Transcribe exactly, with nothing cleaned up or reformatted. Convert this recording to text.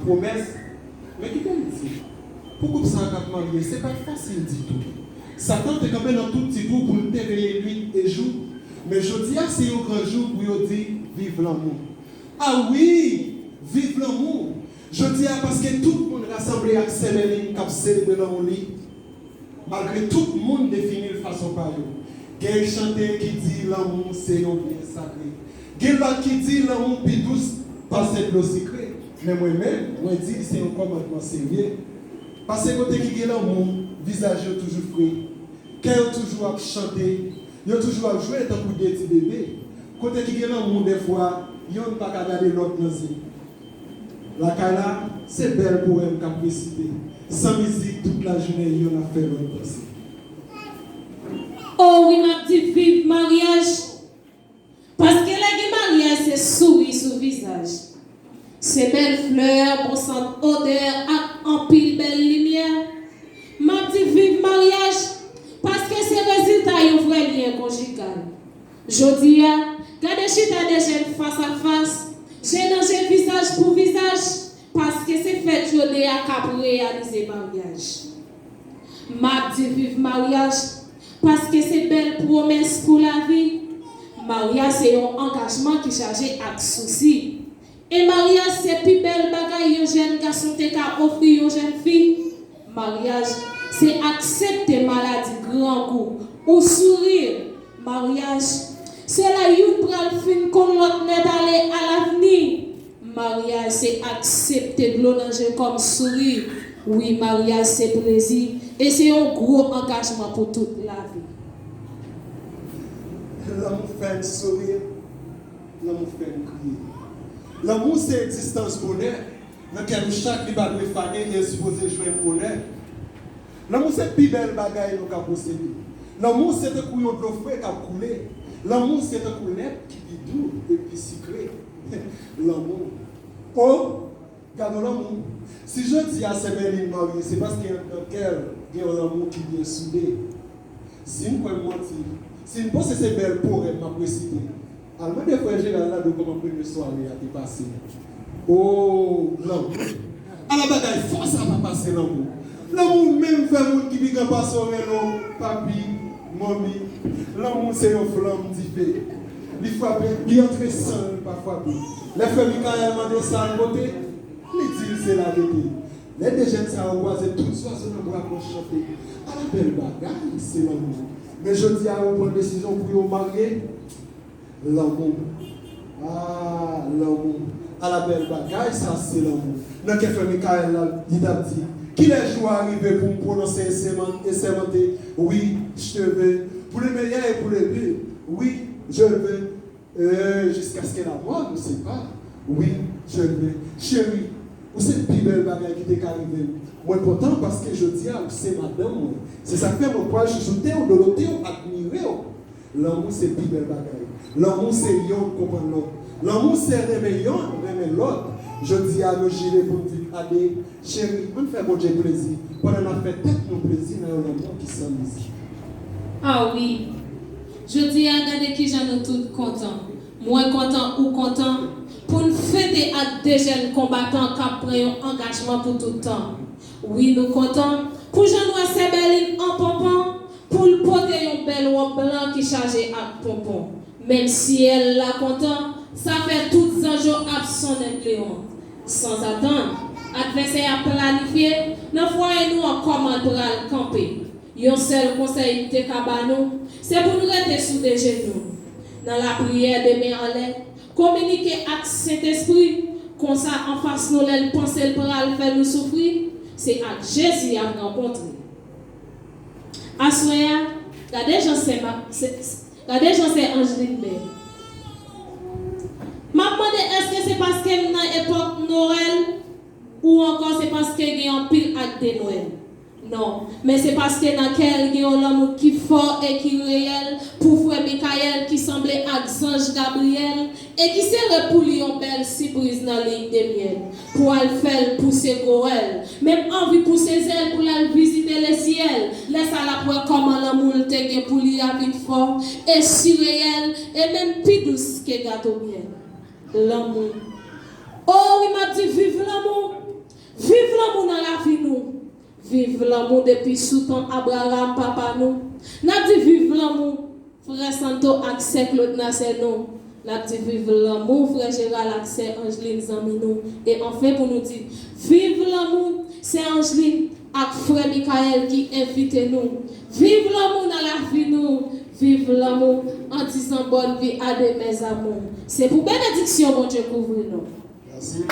Pwomès. Men kite m di, pou koup sa a k ap marye, se pa t fasil ditou. Satan te kanpe nan tout ti twou pou l te veye nuit e jou. Men jodi a, se yon gran jou pou yo di, viv lanmou. A wi! Viv lanmou! Jodi a, paske tout moun rasanble ak Sè Mèlin k ap selebre lanmou li, malgre tout moun defini l fason pa yo. Gen chante ki di lanmou se yon byen sakre. Gen lòt ki di lanmou pi dous pase dlo sikre. Men mwen menm, mwen di l se yon kòmandman serye. Pase kote ki gen lanmou, vizaj yo toujou fre. Kè yo toujou ap chante, yo toujou ap jwe tankou de ti bebe. Kote ki gen lanmou, dèfwa, yonn pa ka gade lòt nan zye. Lakay la, se bèl powèm k ap resite. San mizik, tout lajounen, yonn ap fè lòt panse. O wi, m ap di viv maryaj. Paske lè gen maryaj, se souri sou vizaj. Se bèl flè, bon sant, odè ak anpil bèl limyè. M ap di viv maryaj, paske se rezilta yon vrè lyen konjigal. Jodi a, gade chita de jèn fas a fas, je nan je, vizaj pou vizaj, paske se fèt yo de a k ap reyalize maryaj. M ap di viv maryaj, paske se bèl pwomès pou lavi. Maryaj se yon angajman ki chaje ak sousi. E maryaj se pi bèl bagay yon jèn gason te ka ofri yon jèn fi. Maryaj se aksepte maladi, grangou, ou souri. Maryaj se lè youn pral fin konn lòt nèt ale alavni. Maryaj se aksepte dlo nan je kòm souri. Wi, maryaj se plezi e se yon gwo angajman pou tout lavi. Lanmou fè n souri, lanmou fè n kriye. Lanmou se egzistans bonè. Nan kè nou chak, li pa dwe fane e l sipoze jwenn onè. Lanmou se pi bèl bagay nou ka posede. Lanmou se tankou yon dlo fre k ap koule. Lanmou se tankou lèt ki pi dou e pi sikre. Lanmou. O, gade yon lanmou. Si jodi a Sè Mèlin marye, se paske anndan kè l gen yon lanmou ki byen soude. Si n kwè m manti, si n panse se bèl powèm m ap resite, al mande frè Jeral Nadeau kòman premye sware a te pase. O, lanmou! Ala bagay fò sa pa pase lanmou! Lanmou menm fè moun ki pi gran pase w rele w papi, manmi. Lanmou se yon flanm dife. Li frape, li antre san l pa frape. Lè frè Michael mande sa l pote, li di l se lavete. Lè de jèn sa yo kwaze, tout zwazo nan bwa pran chante. Ala bèl bagay, se lanmou. Men jodi a, yo pran desizyon pou yo marye. Lanmou. Ah, lanmou. Ala bèl bagay, sa se lanmou. Nan kè frè Michael la, li t ap di, kilè jou a rive pou m pwononse e sèman-, e sèmante, oui, je te veux, pour le meilleur et pour le pire, oui, je le veux. Euh, jusqu'à ce que la mort nous sépare. Oui, je le veux. Cheri, ou se pi bèl bagay ki te ka rive m. Mwen kontan paske jodi a ou se madanm mwen. Se sa k fè mwen pral chouchoute w, dolote w, admire w. Lanmou se pi bèl bagay. Lanmou se yonn konprann lòt. Lanmou se renmen yonn, renmen lòt. Jodi a nou jire pou n viv a de. Cheri, ann fè Bondye plezi pandan n ap fè tèt nou plezi nan yon lanmou ki san mizik. Ah wi! Jodi a, gade kijan nou tout kontan. Mwen kontan, ou kontan, pou n fete ak de jèn konbatan k ap pran yon angajman pou tout tan. Wi, nou kontan pou jan n wè Sè Bèlin an ponpon, pou l pote yon bèl wòb blan ki chaje ak ponpon. Menm syèl la kontan, sa fè tout zanj yo ap sonnen klewon. Sanzatann, advèsè a planifye nan fwaye nou an kòman l pral kanpe. Yon sèl konsèy m te ka ba nou, se pou n rete sou de jenou. Nan lapriyè, de men anlè, kominike ak Sentespri, konsa anfas nou lè l panse l pral fè nou soufri, se ak Jezi y ap rankontre. Aswè a, gade jan Sè Ma-, Sè, Gade jan Sè Angeline bèl. M ap mande èske se paske m nan epòk Nwèl ou ankò se paske gen anpil ak de Nwèl? Non, men se paske nan kè l gen yon lanmou ki fò e ki reyèl pou frè Mikayèl ki sanble ak zanj Gabriyèl e ki sere pou li yon bèl sipriz nan liy de myèl pou al fè l pouse gwo èl, menm anvi pouse zèl pou l al vizite lesyèl. Lè sa l ap wè kòman lanmou l te gen pou li a vin fò e si reyèl e menm pi dous ke gato myèl. Lanmou. O wi, m ap di viv lanmou! Viv lanmou depi sou tan Abraram papa nou. N ap di viv lanmou, frè Santo ak sè Claude Nasè nou. N ap di viv lanmou, frè Gérald ak sè Angeline zanmi nou. E anfen pou nou di viv lanmou, sè Angeline ak frè Michael ki envite nou. Viv lanmou nan lavi nou. Viv lanmou an dizan bòn vi a de mes amours. Se pou benediksyon Bondye kouvri nou. Mèsi.